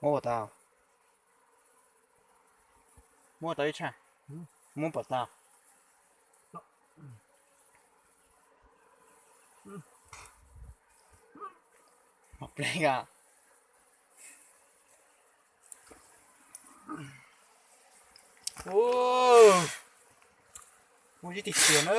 Muab tau, muab tau ib tshaj, muab pom tau. Mos plev a. Muaj zib tiag tiag na.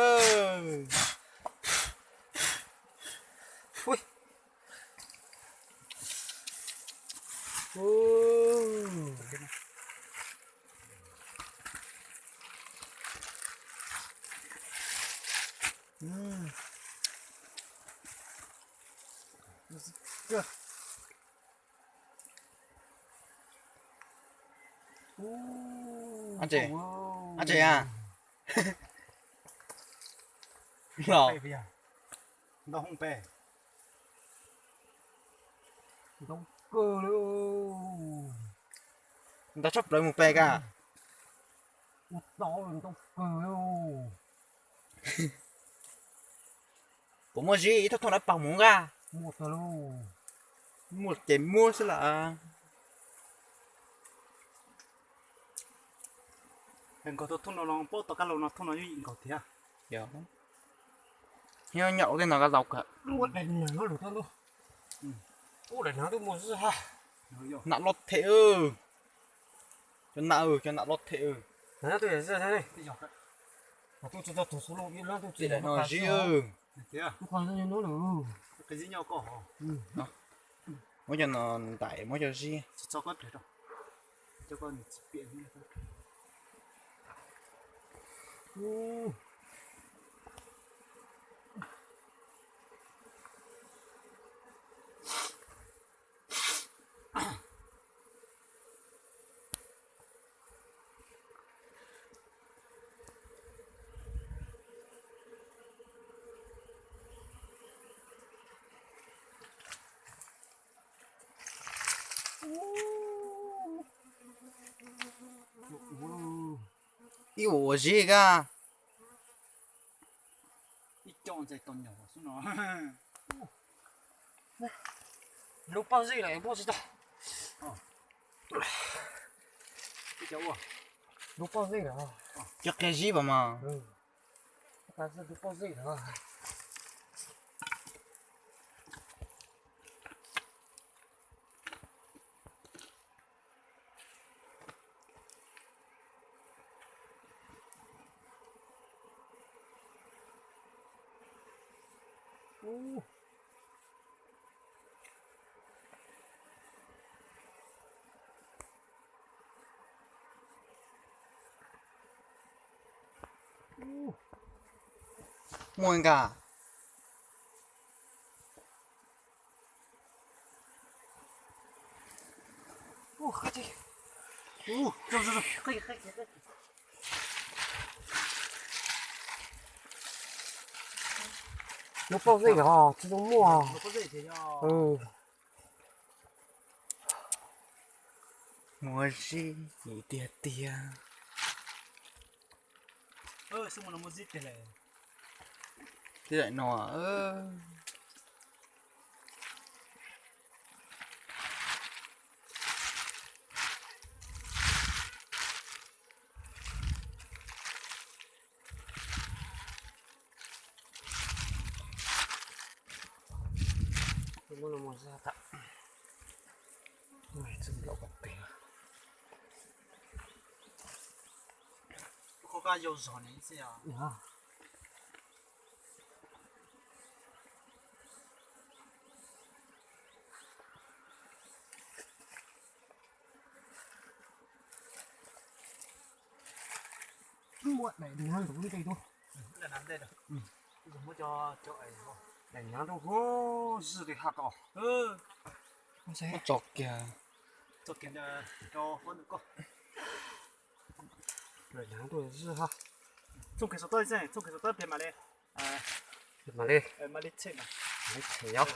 Ab tsi, ab tsi a. Los, ntau hoob pes, ntau kawg li, ntau tshaj plaws mus pes ka. Ua tau ntau kawg li. Puas muaj zib ib thoob thoob na pas mus nqa? Muaj tag lauj. Muaj ces muab xwb las. Nkaus tau thoob no los paub tau kab laus no thoob no yeej yim nkaus thiab. Yog, nyob ua tej no kab laus kawg. Ua daim nag lus tau lub. Ua daim nag twb muaj xwb ha. Nam loj them. Cov nam, cov nam loj them. Tsis tau tus xub lub ib lab tub tsis daim no zib. Muab cov no ntais, muab cov zib. Ib ua ua zib ka. Ib co ntxais tau nyom xwb no. Lub pob zeb lawm muab tsis tau. Lub pob zeb lawm. Cov qia zib pas mas. Lub pob zeb lawm. Muaj nka. Lub pob zeb os, tsis tau muaj. Muaj zib tiag tiag. Tej zaum no. Muab los mus zaj tag. Txij nkaus qhov twg. Qhov qab yau zog ne xwb yog. Muab daim nyav ntug ntej rau. Daim nyav rau huv zij li ha ko. Tso kiag. Daim nyav rau zij ha. Txooj kiag saum tawb xwb, txooj kiag saum tawb pliag mam li. Mam li. Mam li tshem yog.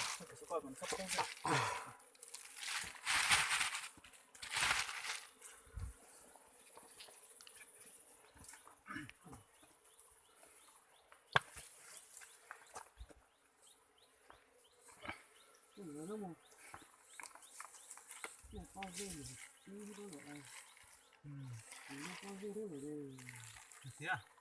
Thiab.